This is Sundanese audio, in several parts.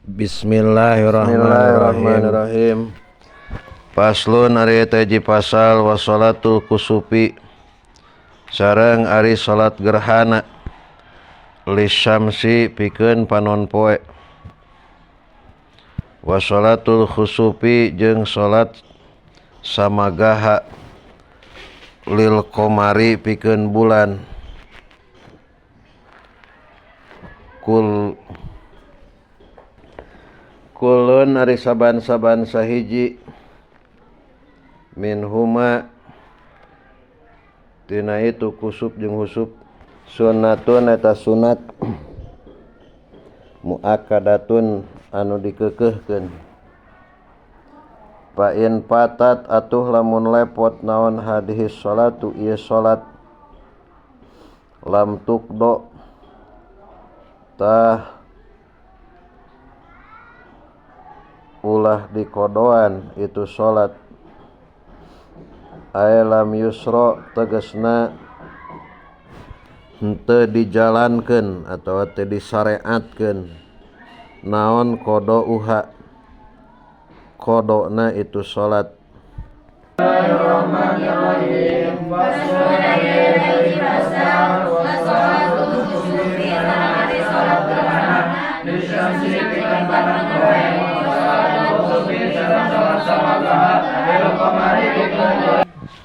Bismillahirrahmanirrahim. Paslon ari eta hiji pasal wa salatul kusufi sareng ari salat gerhana lisyamsi pikeun panon poe wa salatul khusufi jeung salat samagaha lil qamari pikeun bulan kul kulun ari saban-saban sahiji min huma tina itu kusub jeung husub sunnatun eta sunat muakkadatun anu dikekeuhkeun fa in patat atuh lamun lepot naon hadhihi sholatu ieu salat lam tuqdo tah ulah dikodoan itu salat ae lam yusro tegasna henteu dijalankeun atawa teu disareatkeun naon qada uha qadana itu salat.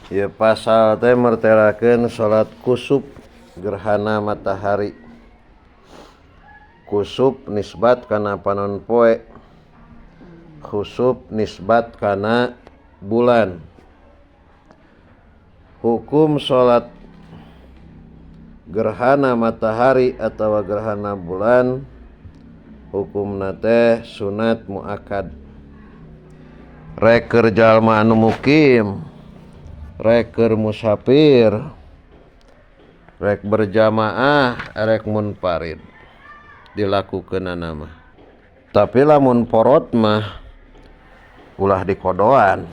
Ya pasal teh mertelakeun salat kusub gerhana matahari. Kusub nisbat kana panon poe, khusub nisbat kana bulan. Hukum salat gerhana matahari atau gerhana bulan hukumna teh sunat muakkad. Rek keur jalma anu mukim, rek keur musafir, rek berjamaah, rek munfarid dilakukeunana mah. Tapi lamun porot mah ulah dikodoan.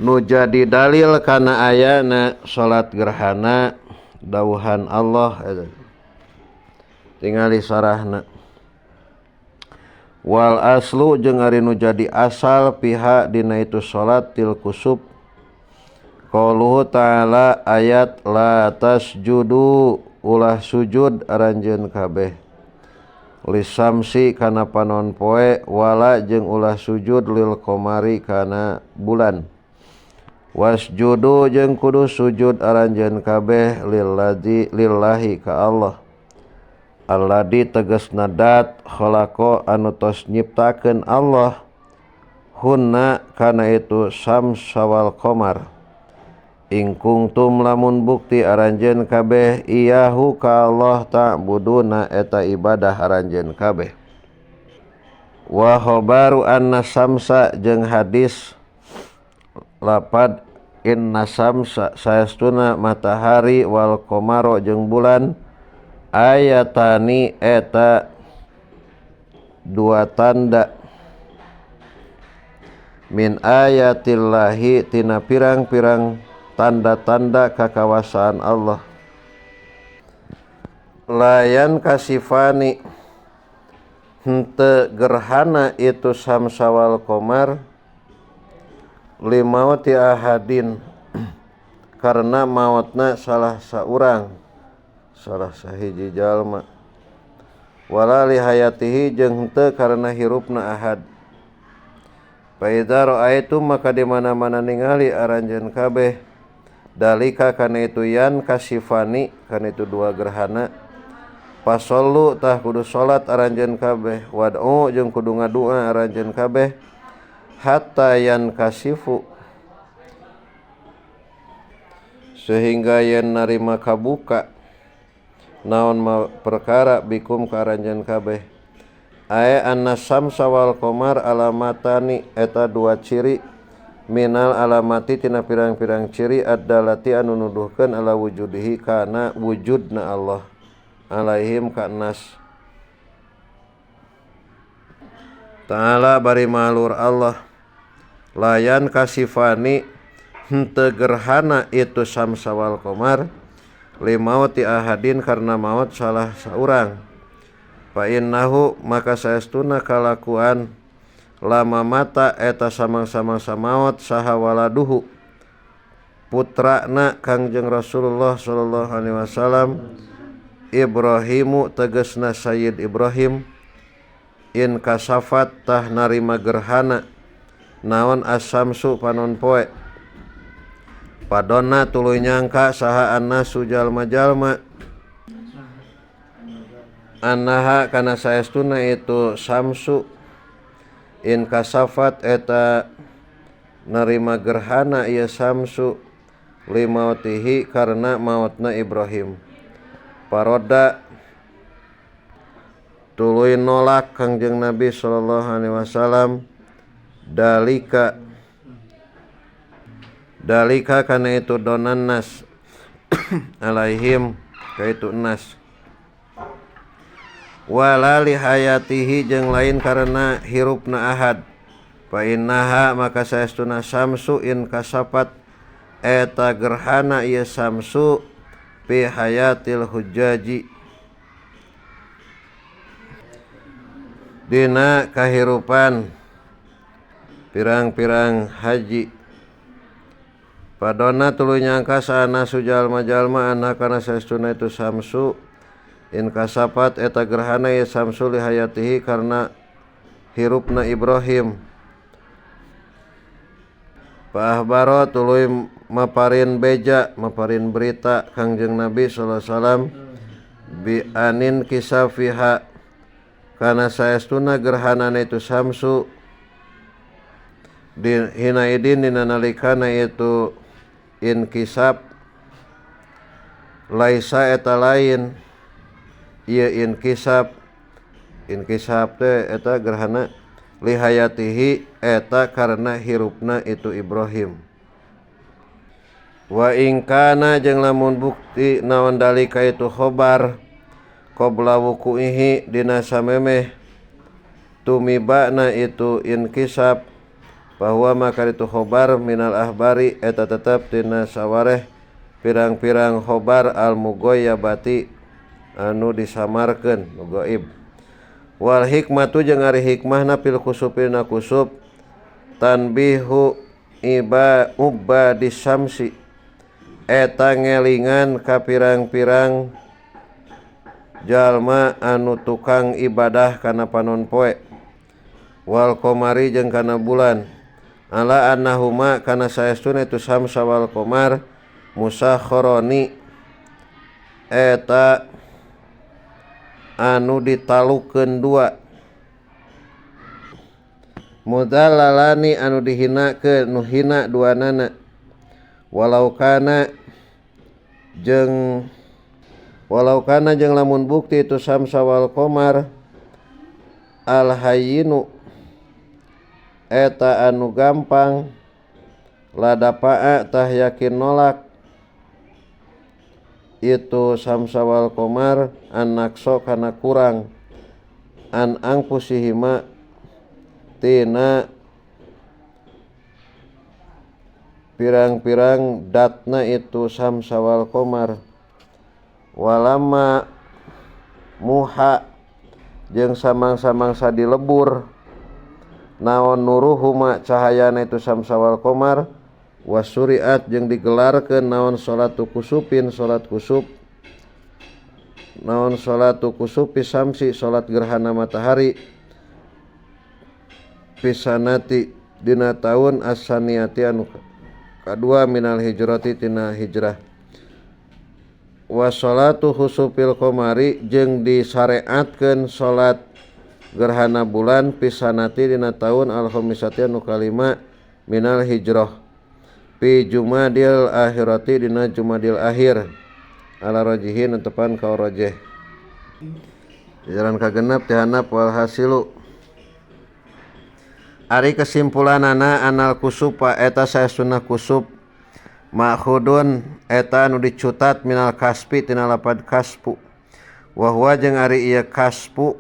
Nu jadi dalil kana ayana salat gerhana dawuhan Allah eta. Tingali sarahna. Wal aslu jeung ari nu jadi asal pihak dina itu salat til kusub. Qauluhu ta'ala ayat la tasjudu ulah sujud aranjeun kabeh lisamsi kana panon poe wala jeung ulah sujud lil qamari kana bulan wasjudu jeung kudu sujud aranjeun kabeh lilladzi lillahi ka Allah alladzi tegasna dat khalaqa anu tos nyiptakeun Allah hunna kana itu samsa wal qamar ingkungtum lamun bukti aranjeun kabeh iyahu ka Allah ta'buduna eta ibadah aranjeun kabeh wa khabaru anna samsa jeung hadis lapad inna samsa saestuna matahari wal qamaro jeung bulan ayatani eta dua tanda min ayatillahi tina pirang-pirang tanda-tanda kakawasaan Allah layan kasifani henteu gerhana itu samsa wal qamar limauti ahadin karena mautna salah saurang salah sahiji jalma wala li hayatihi jeung henteu karena hirupna ahad fa idza ra'aitum maka di mana-mana ningali aranjeun kabeh dalika kana itu yan kasifani kana itu dua gerhana pasollu tah kudu salat aranjeun kabeh wad'u jeung kudu ngadua aranjeun kabeh hatta yan kasifu sehingga yen narima kabuka naon ma perkara bikum ka aranjeun kabeh ae anna samsa wal qamar alamatani eta dua ciri minal alamati tina pirang-pirang ciri addalati anu nuduhkeun ala wujudihi kana wujudna Allah alaihim ka nas ta'ala bari malur Allah layan kasifani henteu gerhana itu samsa wal qamar limauti ahadin karena maut salah saurang. Fa innahu maka saestuna kalakuan lama mata eta samang-samang samaot saha waladuhu putrana Kangjeng Rasulullah sallallahu alaihi wasallam Ibrahimu tegasna Sayyid Ibrahim in kasafat tah narima gerhana naon asamsu panon poe padonna tuluy nyangka saha annasu jalma-jalma annaha kana saestuna itu samsu in kasafat eta narima gerhana ieu samsu limautihi karena mautna Ibrahim paroda tuluy nolak Kangjeng Nabi sallallahu alaihi wasallam dalika dalika kana itu donan nas alaihim ka itu nas wala li hayatihi jeung lain karena hirupna ahad fa innaha maka saestuna samsu in kasafat eta gerhana ieu samsu fi hayatil hujjaji dina kahirupan pirang-pirang haji padonna tuluy nyangka saana sujalma-jalma anna kana saestuna itu samsu in kasafat eta gerhana ieu samsu li hayatihi karena hirupna Ibrahim fa ahbaro tuluy maparin beja maparin berita Kangjeng Nabi sallallahu alaihi wasallam bi anin kisafiha kana saestuna gerhanana itu samsu di hina idin dina nalikana itu inkisab laisa eta lain ieu inkisab inkisab teh eta gerhana lihayatihi eta karena hirupna itu Ibrahim wa in kana jeung lamun bukti naon dalika itu khobar qabla wuku'ihi dina samemeh tumibana itu inkisab bahwa maka itu khobar minal ahbari eta tetep dina sawareh pirang-pirang khobar al mugoyabati anu disamarkeun nu gaib wal hikmatu jeung ari hikmahna fil kusupina kusub tanbihu iba ubadi samsi eta ngelingan ka pirang-pirang jalma anu tukang ibadah kana panon poe wal qamari jeung kana bulan ala annahuma kana saestuna itu samsa wal qamar musakharani eta anu ditalukeun dua mudallalani anu dihinakeun nu hina duanana walau kana jeung lamun bukti itu samsa wal qamar al hayyinu eta anu gampang ladapaa tah yakin nolak itu samsa wal qamar annakso kana kurang an angpusihima tina pirang-pirang datna itu samsa wal qamar walama muha jeung samang-samangsa dilebur naon nuruhuma cahayana itu samsa wal qamar wasuriat jeung digelarkeun naon salatu kusupin salat kusup naon salatu kusupi samsi salat gerhana matahari pisanati dina taun as-saniyati anu kadua minal hijrati tina hijrah wassalatu husupil qamari jeung disareatkeun salat gerhana bulan pisanati dina taun al-khamisati anu kalima minal hijrah pi jumadil akhirati dina jumadil akhir ala rajihin tepan ka rajih jalan kagenep tihanap wal hasilu ari kesimpulanana anal kusupa eta saestuna kusup ma'khudun eta anu dicutat minal kaspi tina lapad kaspu wa huwa jeung ari ieu kaspu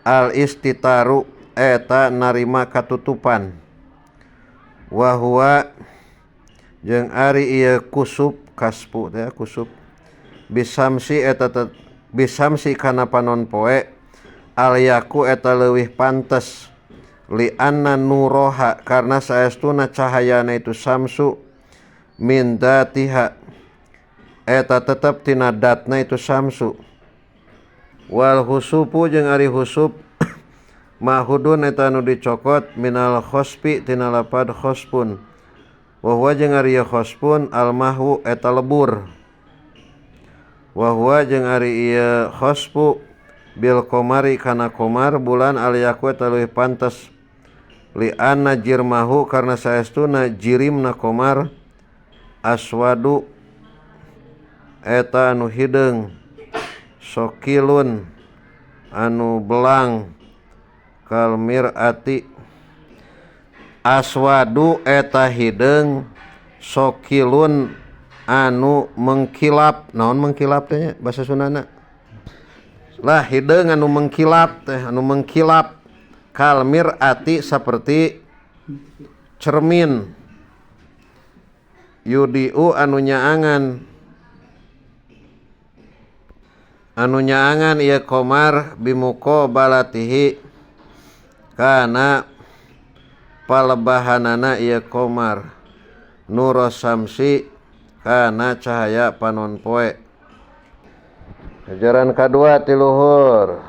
al istitaru eta narima katutupan wa huwa jeung ari ieu kusup kaspu teh kusup bisamsi eta bisamsi kana panon poe alyaku eta leuwih pantes li anna nuroha karena saestuna cahayana itu samsu min datiha eta tetep tina datna itu samsu. Wal husupu jeung ari husup mahudun eta anu dicokot minal khospi tina lapad khospun wa huwa jeung ari khospun al mahwu eta lebur wa huwa jeung ari ieu khospu bil qamari kana qamar bulan alyaku eta leuwih pantes li anna jirmahu karena saestuna jirimna qamar aswadu eta anu hideung sokilun anu belang kalmirati aswadu eta hideung sokilun anu mengkilap. Naon mengkilap teh nya bahasa Sundana lah hideung anu mengkilap teh anu mengkilap kalmirati seperti cermin yudiu anu nyaangan ieu qamar bimuqabalatihi kana palebahanana ieu qamar nurasamsi kana cahaya panon poe. Ajaran kadua ti luhur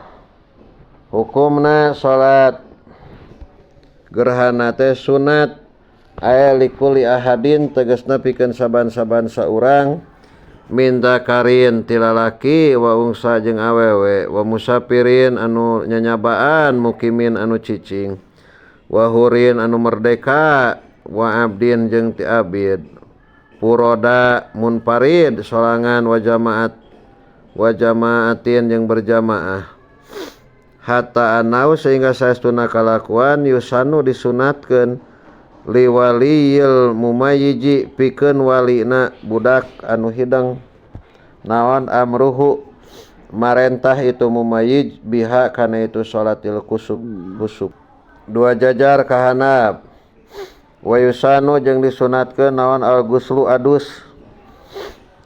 hukumna salat gerhana teh sunat aya likuli ahadin tegasna pikeun saban-saban saurang min dzakarin ti lalaki wa unsa jeung awewe wa musafirin anu nyanyabaan mukimin anu cicing wa hurin anu merdeka wa abdin jeung ti abid puroda munfarid sorangan wa jamaat wa jamaatin jeung berjamaah hatta anau sehingga saestuna kalakuan yusanu disunatkeun liwaliyil mumayyiji pikeun walina budak anu hidang naon amruhu marentah itu mumayyij biha kana itu salatil kusub kusub dua jajar kahanap wa yusanu jeung disunatkeun naon al guslu adus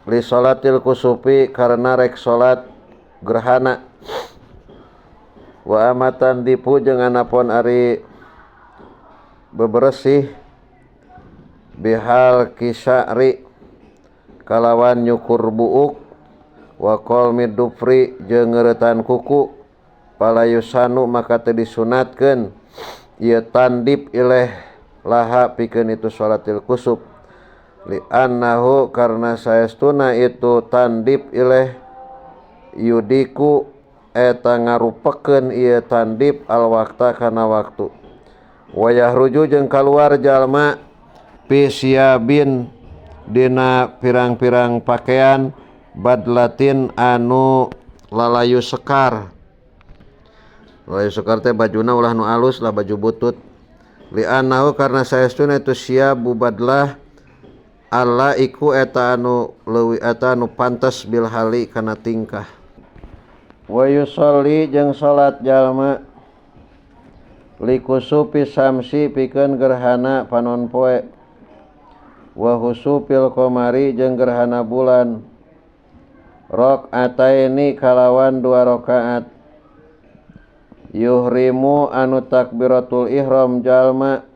li salatil kusufi karena rek salat gerhana wa amatan dipu jeung anapun ari bebersih bihal kisari kalawan nyukur buuk wa qalmi dufri jeung ngeuretan kuku palayusanu maka teu disunatkeun ieu tandip ileh laha pikeun itu salatil kusub li annahu karna saestuna itu tandip ileh yudiku eta ngarupekeun ieu tandip al waqta kana waktu wayah ruju jeung kaluar jalma fi siabin dina pirang-pirang pakaian badlatin anu lalayu sekar. Lalayu sekar teh bajuna ulah nu alus lah baju butut. Li annahu karna saestuna itu siabu badlah alla iku eta anu leuwih eta anu pantes bil hali kana tingkah. Wa yusolli jeung salat jalma likusupi samsi pikeun gerhana panon poe wa husupil qamari jeung gerhana bulan rakaataini kalawan dua rakaat yuhrimu anu takbiratul ihram jalma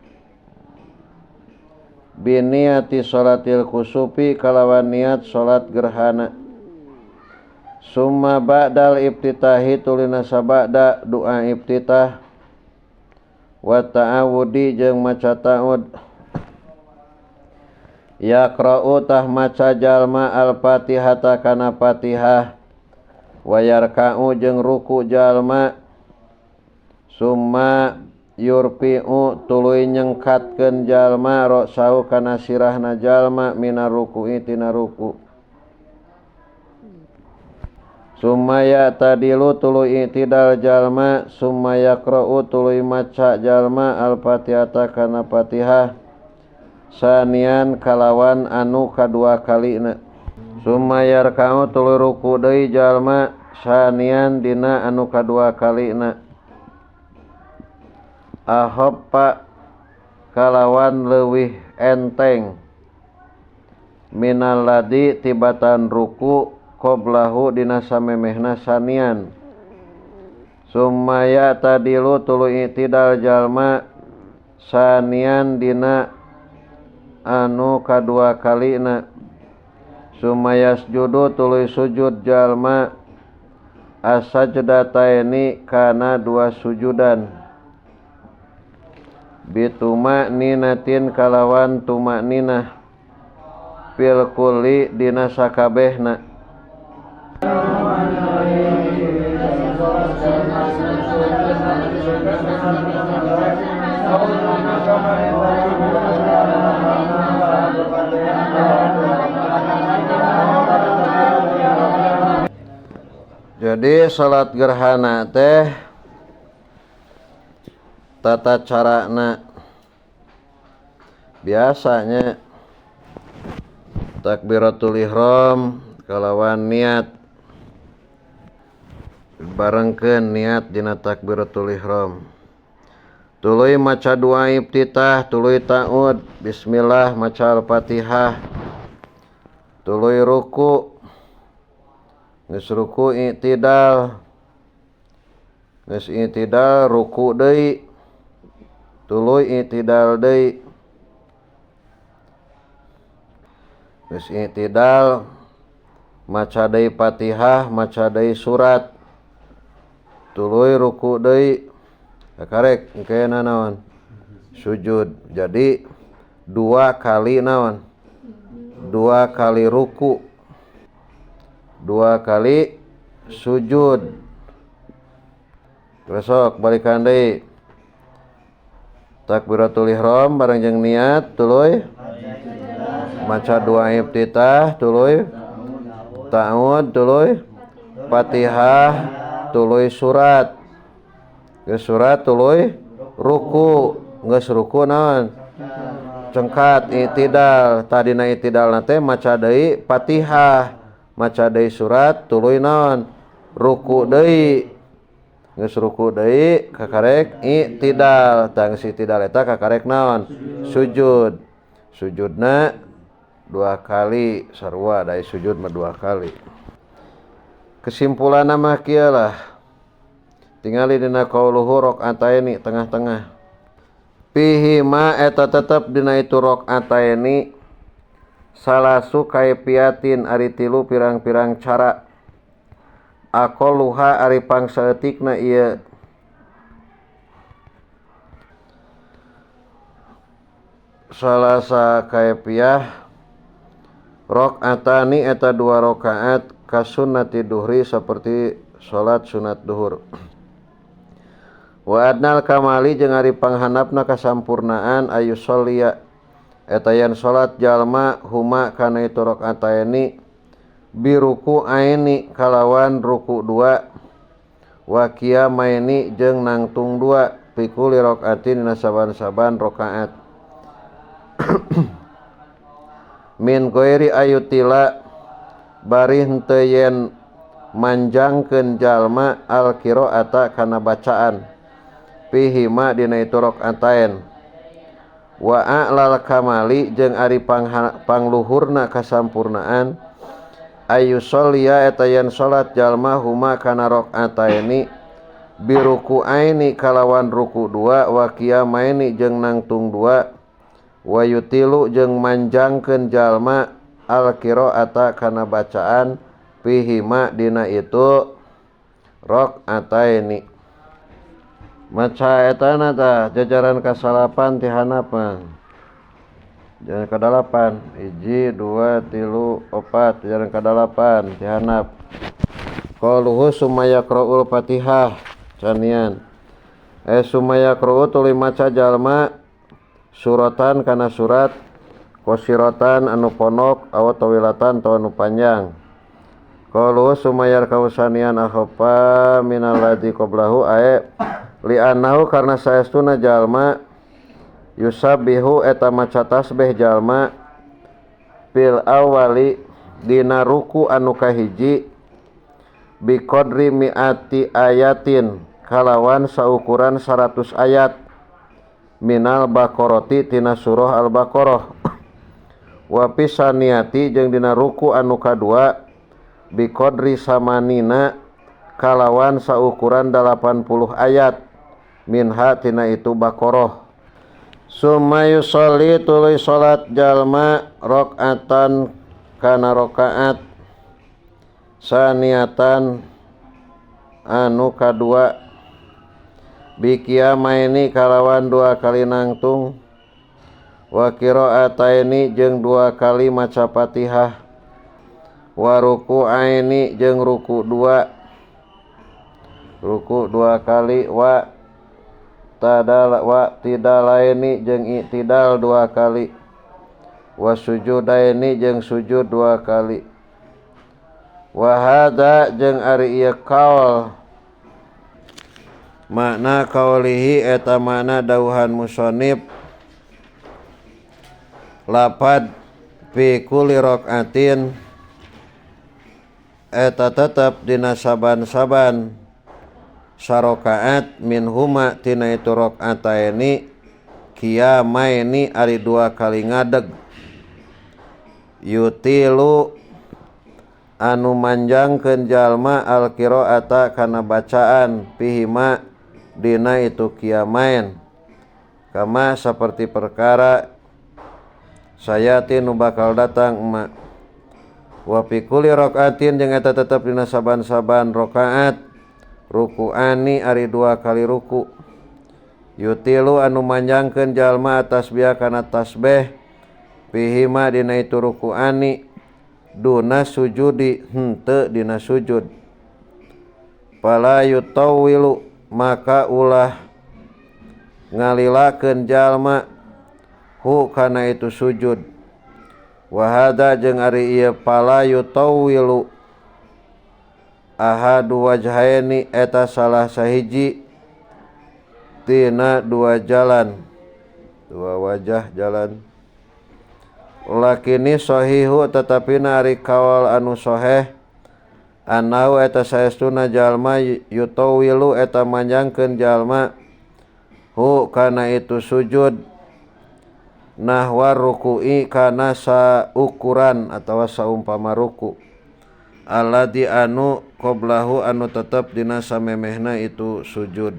biniati salatil kusufi kalawan niat salat gerhana summa ba'dal iftitahi tulina sabada doa iftitah wa ta'awudi jeung maca ta'ud yaqra'u tah maca jalma al-fatihata kana Fatihah wa yarka'u jeung ruku jalma summa yurfi'u tuluy nyengkatkeun jalma ra'sahu kana sirahna jalma minar ruku'i tina ruku summa ya'tadilu tuluy i'tidal jalma summa yaqra'u tuluy maca jalma al-fatihata kana Fatihah sanian kalawan anu kadua kalina summa yarka'u tuluy ruku deui jalma sanian dina anu kadua kalina ahoppa kalawan leuwih enteng minal ladzi tibatan ruku qoblahu dina samemehna sanian sumaya tadilu tuluy i'tidal jalma sanian dina anu kadua kalina sumayasjudu tuluy sujud jalma as-sajdataini kana dua sujudan bituma ninatin kalawan tumakninah fil kulli dina sakabehna. Jadi salat gerhana teh tata carana biasanya takbiratul ihram kalawan niat, barengkeun niat dina takbiratul ihram, tuluy maca doa iftitah, tuluy ta'ud bismillah, maca al-fatihah, tuluy ruku, geus ruku i'tidal, geus i'tidal ruku deui, tuluy i'tidal deui, geus i'tidal maca deui Fatihah, maca deui surat, tuluy ruku deui, karek engke naon sujud. Jadi dua kali naon, dua kali ruku, dua kali sujud. Terus sok balikan deui takbiratul ihram bareng jeung niat, tuluy maca doa iftitah, tuluy ta'ud, tuluy Fatihah, tuluy surat, geus surat tuluy ruku, geus ruku naon cengkat i'tidal. Tadina i'tidalna teh maca deui Fatihah, maca deui surat, tuluy naon ruku deui, geus ruku deui kakarek i'tidal. Tah geus i'tidal eta kakarek naon sujud. Sujudna dua kali sarua, da sujud mah dua kali. Kesimpulanna mah kieu lah, tingali dina qauluhu rakaataini tengah-tengah, fihi ma eta tetep dina itu rakaataini salasu kaifiatin ari tilu pirang-pirang cara, aqalluha ari pangsaeutikna ieu salasa kaifiah rakaatani eta dua rakaat kasunnati duhri seperti salat sunat duhur. Wa adnal kamali jeung ari panghandapna kasampurnaan ayu sholliya eta yen salat jalma huma kana itu rakaataini biruku aini kalawan ruku dua, wa qiyamaini jeung nangtung dua, pikuli rakaatin dina saban-saban rakaat. Min ghairi ayutila bari henteu yen manjangkeun jalma al qiraata kana bacaan fihi ma dina itu rakaatain. Wa a'lal kamali jeung ari pangluhurna kasampurnaan ayu sholliya eta yen salat jalma huma kana rakaataini birukuaini kalawan ruku dua, wa qiyamaini jeung nangtung dua, wa yutilu jeung manjangkeun jalma al qiraata kana bacaan fihi ma dina itu rakaataini. Maca etana tah jajaran kasalapan ti handap mah. Jajaran kadalapan, 1 2 3 4, jajaran kadalapan ti handap. Qaluhu sumayaqra'ul Fatihah canian. Sumayaqra'u tuluy maca jalma suratan kana surat qasiratan anu pondok aw tawilatan atawa anu panjang. Qaluhu sumayar kausanian akhafa minal ladzi qablahu ae li'annahu karena saestuna jalma yusabbihu eta maca tasbih jalma fil awali dina ruku anu kahiji biqadri mi'ati ayatin kalawan saukuran 100 ayat minal baqarati tina surah al-baqarah, wa fisaniati jeung dina ruku anu kadua biqadri samanina kalawan saukuran 80 ayat minha tina itu Baqarah. Summa yusolli tuluy salat jalma rakaatan kana rakaat saniatan anu kadua biqiyamaini kalawan dua kali nangtung wa qira'ataini jeung dua kali maca Fatihah wa ruku'aini jeung ruku dua kali wa tadal wa tidalaini jeung i'tidal dua kali wa sujudaini jeung sujud dua kali wa hadza jeung ari ieu kaul makna kaulihi eta makna dauhan musannif lapad fi kulli rakaatin eta tetep dina saban-saban sarokaat minhuma tina itu rakaataini qiyamaini ari dua kali ngadeg yutilu anu manjangkeun jalma al-qiraata kana bacaan fihima dina itu qiyamain kama saperti perkara sayati nu bakal datang ma wa fi kulli rakaatin jeung eta tetep dina saban-saban rakaat rukuani ari dua kali ruku yutilu anu manjangkeun jalma tasbih kana tasbih fihima dina itu rukuani duna sujudi henteu dina sujud fala yutawilu maka ulah ngalilakeun jalma hu kana itu sujud wa hadza jeung ari ieu fala yutawilu ahadu wajhaini eta salah sahiji tina dua jalan dua wajah jalan lakini sahihu tetapi ari kaul anu sahih anau eta saestuna jalma yutawilu eta manjangkeun jalma hu kana itu sujud nahwa ruku'i kana saukuran atawa saumpama ruku alladzi anu qoblahu anu tetep dina samemehna itu sujud.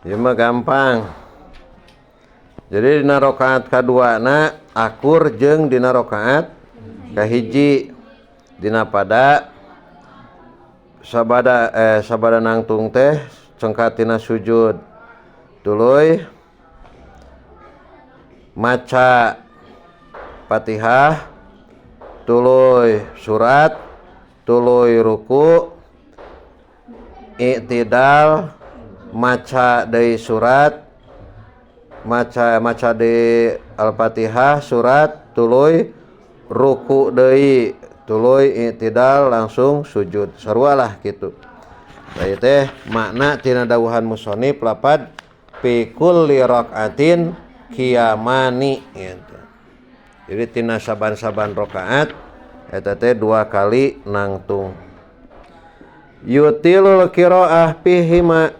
Ieu mah gampang. Jadi dina rakaat kaduana akur jeung dina rakaat kahiji dina pada sabada nangtung teh cengkat tina sujud tuluy maca Fatihah tuluy surat tuluy ruku i'tidal maca deui surat maca deui Al-Fatihah surat tuluy ruku deui tuluy i'tidal langsung sujud sarua lah kitu. Tah teh makna tina dawuhan musannif lapad fi kulli rakaatin qiyamani gitu. Jadi tina saban-saban rakaat eta teh dua kali nangtung. Yutilul qiraah fihima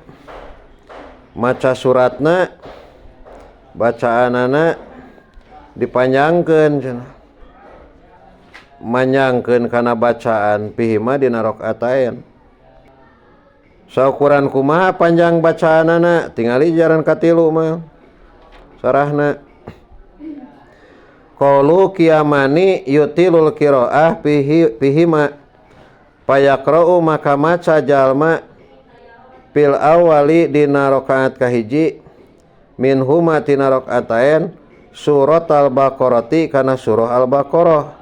maca suratna bacaanana dipanjangkeun cenah manjangkeun kana bacaan fihima dina rakaatain. Saukuran kumaha panjang bacaanana tingali jaran katilu mah sarahna. Qaulu qiyamani yutilul qiraah fihima payaqra'u maka maca jalma fil awali dina rakaat kahiji minhuma tina rakaatain surat al-Baqarati kana surah Al-Baqarah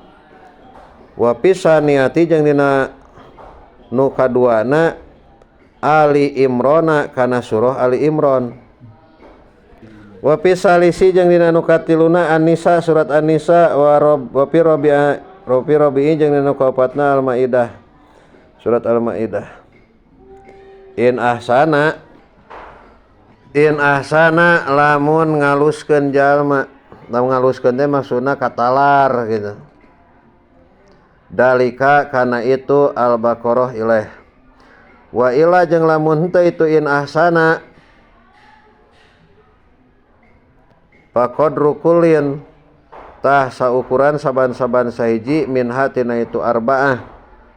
wa pisaniyati jeung dina nu kaduana Ali Imrona kana surah Ali Imron wa pisalisi jeung dina nu katiluna An-Nisa surat An-Nisa wa fi rabi'i jeung dina nu kaopatna Al-Maidah surat Al-Maidah. In ahsana lamun ngaluskeun jalma, lamun ngaluskeun teh maksudna katalar gitu. Dalika kana itu Al-Baqarah ilaih. Wa ila jeung lamun henteu itu in ahsana faqadru kullin tah saukuran saban-saban sahiji minha tina itu arba'ah.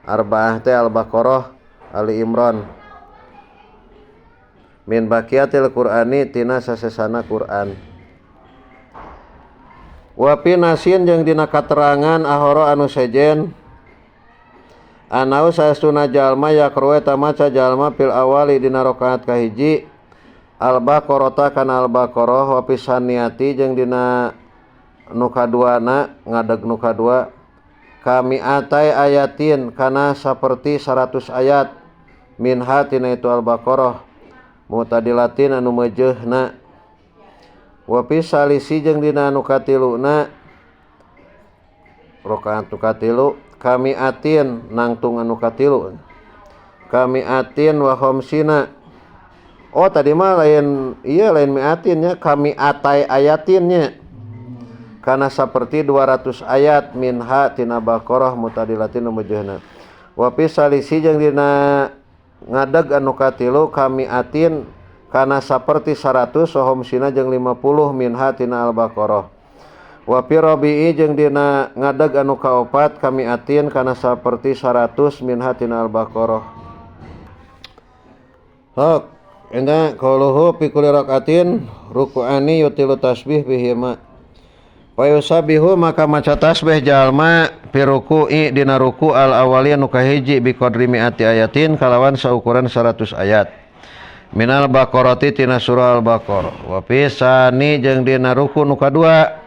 Arba'ah teh Al-Baqarah Ali Imran min baqiyatil Qur'ani tina sasesana Qur'an. Wa fi nasin jeung dina katerangan ahoro anu sejen anau saestuna jalma yaqra'u eta maca jalma fil awali dina rakaat kahiji Al-Baqarah kana Al-Baqarah wa fi saniyati jeung dina nu kaduana ngadeg nu kadua kami atai ayatin kana saperti 100 ayat minha tina itu Al-Baqarah mutadilatin anu meujeuhna. Wa fi salisi jeung dina anu katiluna rakaat nu katilu kami atin nangtung anu katilu kami atin wa khamsina. Oh tadi mah lain iya lain miatin nya kami atai ayatin nya kana saperti 200 ayat minha tina Baqarah mutadilatin anu meujeuhna. Wa fi salisi jeung dina ngadeg anu katilu kami atin kana saperti 100 wa khamsina jeung 50 minha tina Al-Baqarah. Wa fi rabi'i jeung dina ngadeg anu kaopat kami atin kana saperti 100 minha tina Al-Baqarah. Hok enda qauluhu fi kulli rakaatin ruku'ani yutilu tasbih bihima. Wa yusabihu maka maca tasbih jalma fi ruku'i dina ruku al awali anu kahiji bi qadri mi'ati ayatin kalawan saukuran 100 ayat minal Baqarati tina surah Al-Baqarah. Wa fi sani jeung dina ruku nu kadua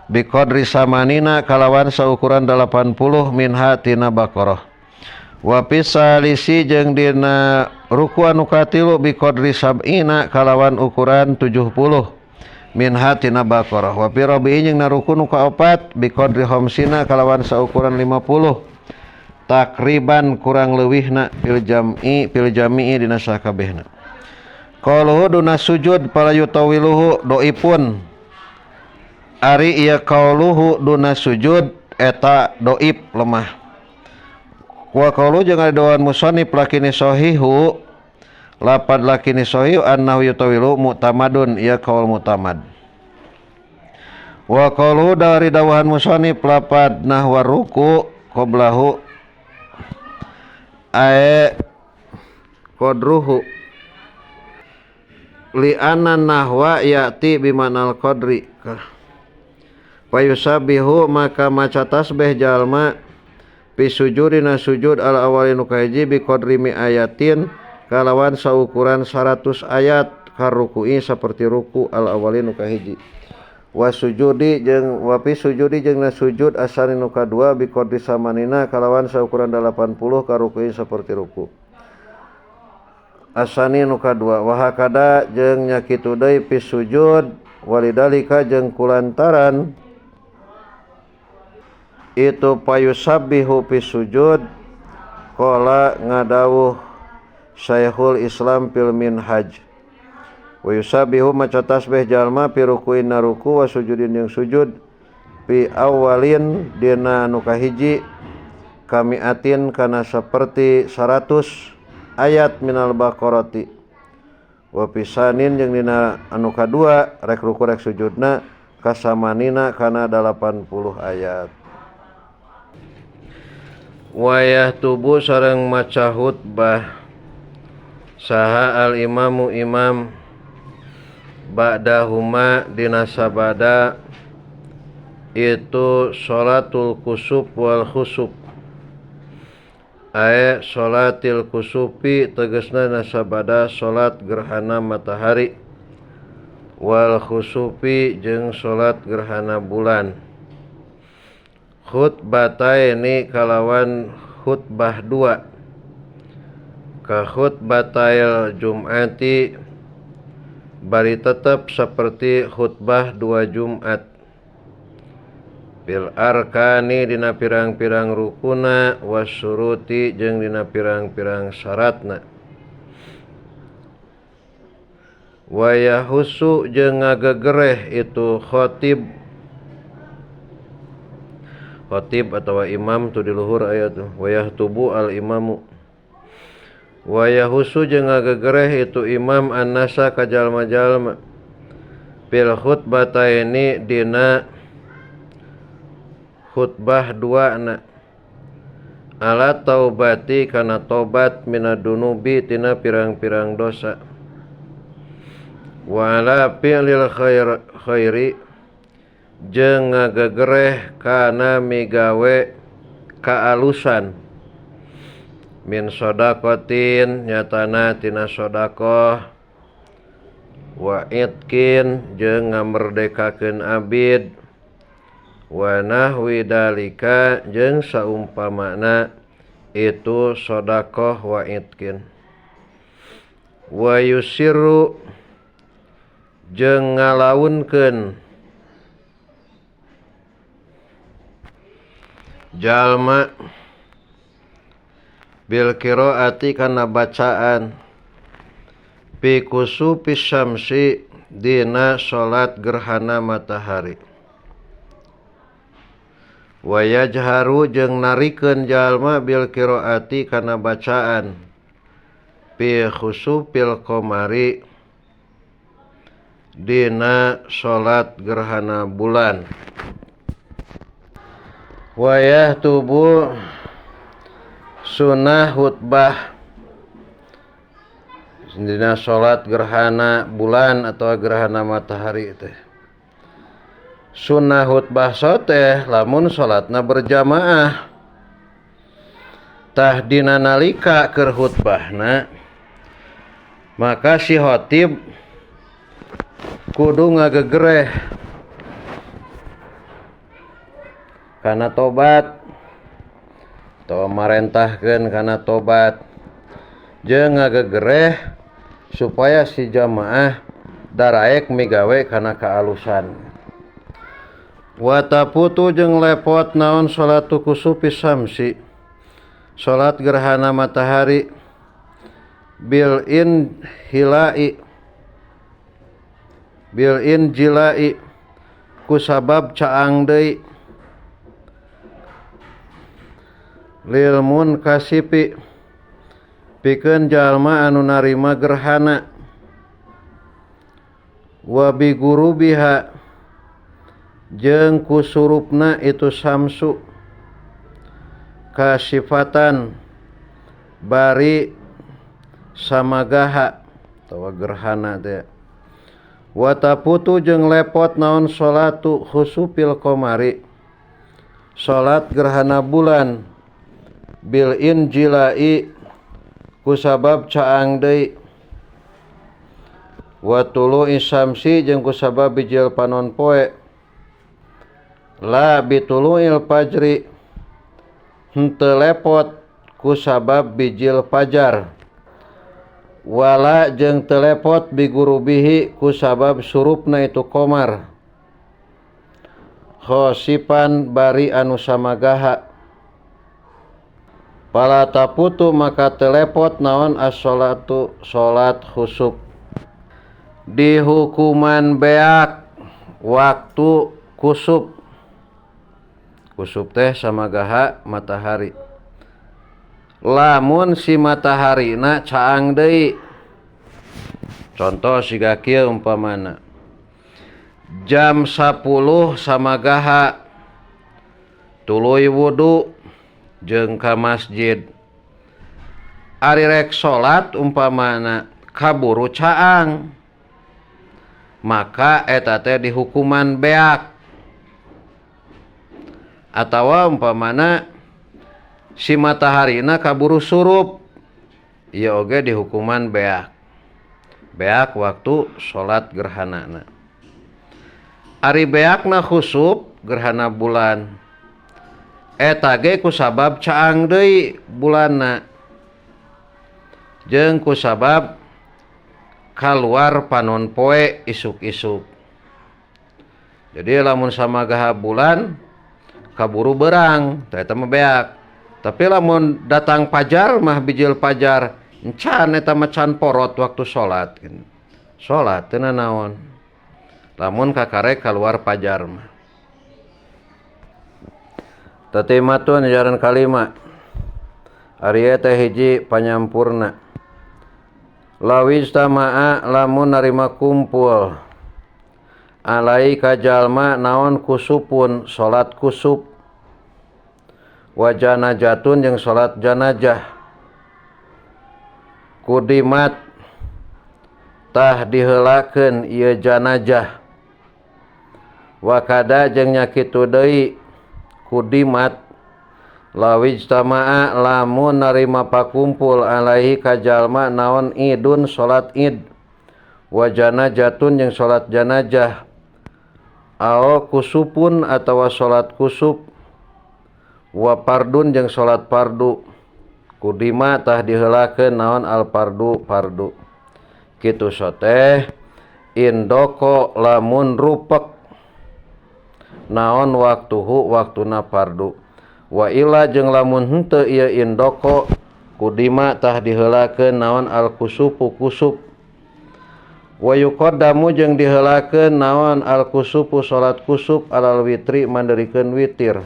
bi qadri samanina kalawan saukuran 80 minha tina Baqarah. Wa fi salisi jeung dina ruku anu katilu bi qadri sab'ina kalawan ukuran 70 minha tina Baqarah. Wa fi rabi'i jeung na ruku nu kaopat bi qadri khamsina kalawan saukuran 50 takriban kurang leuwihna fil jam'i fil jami'i dina sakabehna. Qauluhu duna sujud fala yutawiluhu doipun ari ieu qauluhu duna sujud eta doib lemah. Wa qaulu jeung ari doan musannif lakini sahihu lapad lakini sahih annahu yutawilu mu'tamadun ieu qaul mu'tamad. Wa qaulu dari dawahan musannif lapad nahwa ruku qablahu ae qadruhu li anna nahwa ya'ti bimanal qadri. Fa yusabihu maka maca tasbih jalma fi sujudina sujud al awali nu kahiji bi qadri mi ayatin kalawan saukuran 100 ayat karuku'i seperti ruku al awali nu kahiji. Wa sujudi jeung wa fi sujudi jeung na sujud asani nu kadua bi qadri samanina kalawan saukuran 80 karuku'i seperti ruku asani nu kadua. Wa hakada jeung nya kitu deui fi sujud walidalika jeung kulantaran itu payusabbihu fi sujud qala ngadawuh Syekhul Islam fil Minhaj wa yusabihu maca tasbih jalma fi ruku'in na ruku wa sujudin jeung sujud fi awalin dina anu kahiji kamiatin kana saperti 100 ayat minal Baqarati. Wa pisanin jeung dina anu kadua rek ruku rek sujudna kasamanina kana 80 ayat. Wayah tubuh sareng maca khutbah saha al imamu imam ba'dahuma dina sabada itu sholatul kusuf wal khusuf ae sholatil kusufi tegasna nasabada sholat gerhana matahari wal khusufi jeung sholat gerhana bulan. Khutbataini kalawan khutbah dua ka khutbatail jum'ati bari tetap seperti khutbah dua Jumat fil arkani dina pirang-pirang rukuna wasyuruti jeung dina pirang-pirang syaratna. Wa yahusu jeung ngagegereh itu khatib Khatib atawa imam tu di luhur aya tuh wa yahtubu al imamu wa yahusu jeung ngagegereh itu imam annasa ka jalma-jalma fil khutbataini dina khutbah duana ala taubati kana tobat minadunubi tina pirang-pirang dosa wa ala fi'lil khairi jeung ngagegereh kana migawe kaalusan min shadaqatin nyatana tina shadaqah wa itkin jeung ngamerdekakeun abid wa nahwi dalika jeung saumpamana itu shadaqah wa itkin wa yusiru jeung ngalaunkeun jalma bil qiraati kana bacaan fi kusufi syamsi dina salat gerhana matahari wa yajharu jeung narikeun jalma bil qiraati kana bacaan fi khusufil qamari dina salat gerhana bulan wa yahtubu sunnah khutbah dina salat gerhana bulan atau gerhana matahari teh sunnah khutbah soteh lamun salatna berjamaah tah dina nalika keur khutbahna maka si khatib kudu ngagegereh kana tobat atawa marentahkeun kana tobat jeung ngagegereh supaya si jamaah daraek migawe kana kaalusan wa taputu jeung lepot naon salatu kusufi samsi salat gerhana matahari bil in hilai bil in jilai kusabab caang deui lil munkasifi pikeun jalma anu narima gerhana wa bi gurubiha jeung kusurupna itu samsu kasifatan bari samagaha atawa gerhana teh wa taputu jeung lepot naon salatu khusufil qamari salat gerhana bulan bil injilai kusabab caang deui wa tulu'i syamsi jeung kusabab bijil panon poe la bitulu'il fajri henteu lepot kusabab bijil fajar wala jeung teu lepot bigurubihi kusabab surupna itu qamar khosipan bari anu samagaha pala taputu maka telepot naon as-salatu salat khusuf dihukuman beak waktu kusuf kusuf teh samagaha matahari lamun si mataharina caang deui contoh siga kieu umpamana jam 10 samagaha tuluy wudu jeung ka masjid ari rek salat umpamana kaburu caang maka eta teh dihukuman beak atawa umpamana si mataharina kaburu surup ieu oge dihukuman beak beak waktu salat gerhanana ari beakna khusuf gerhana bulan eta ge kusabab caang deui bulanna jeung kusabab kaluar panon poe isuk-isuk. Jadi lamun samagaha bulan kaburu berang tah eta mah beak. Tapi lamun datang pajar mah bijil pajar encan eta mah can porot waktu salat. Salat teu nanaon. Lamun kakare kaluar pajar mah. Tatimatun ajaran kalima ari teh hiji panyampurna lawijtama'a lamun narima kumpul alai ka jalma naon kusupun salat kusup wa janajatun jeung salat janajah kudimat tah diheulakeun ieu janajah wa kada jeung nya kitu deui kudimat lawijtama'a lamun narima pakumpul alaihi ka jalma naon idun salat id wa janajatun jeung salat janajah ao kusupun atawa salat kusup wa fardun jeung salat fardu kudima tah diheulakeun naon al fardu fardu kitu soteh indoko lamun rupek naon waktuhu waktuna fardu wa illa jeung lamun henteu ieu indoko kudima tah diheulakeun naon al kusupu kusup wa yuqaddamu jeung diheulakeun naon al kusupu salat kusup alal witri mandirikeun witir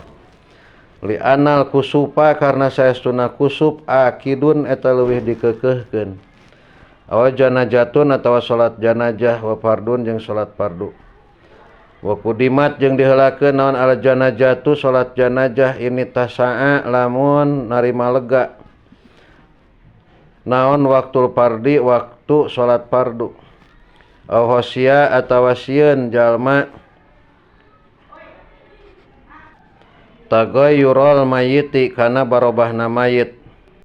li anal kusupa karna saestuna kusup akidun eta leuwih dikeukeuhkeun aw janajatun atawa salat janajah wa fardun jeung salat fardu wa kudimat jeung diheulakeun naon al janajatu salat janajah ini tasaa lamun narima lega naon waktul fardi waktu salat fardu aw hosia atawa sieun jalma tagayyural mayiti kana barobahna mayit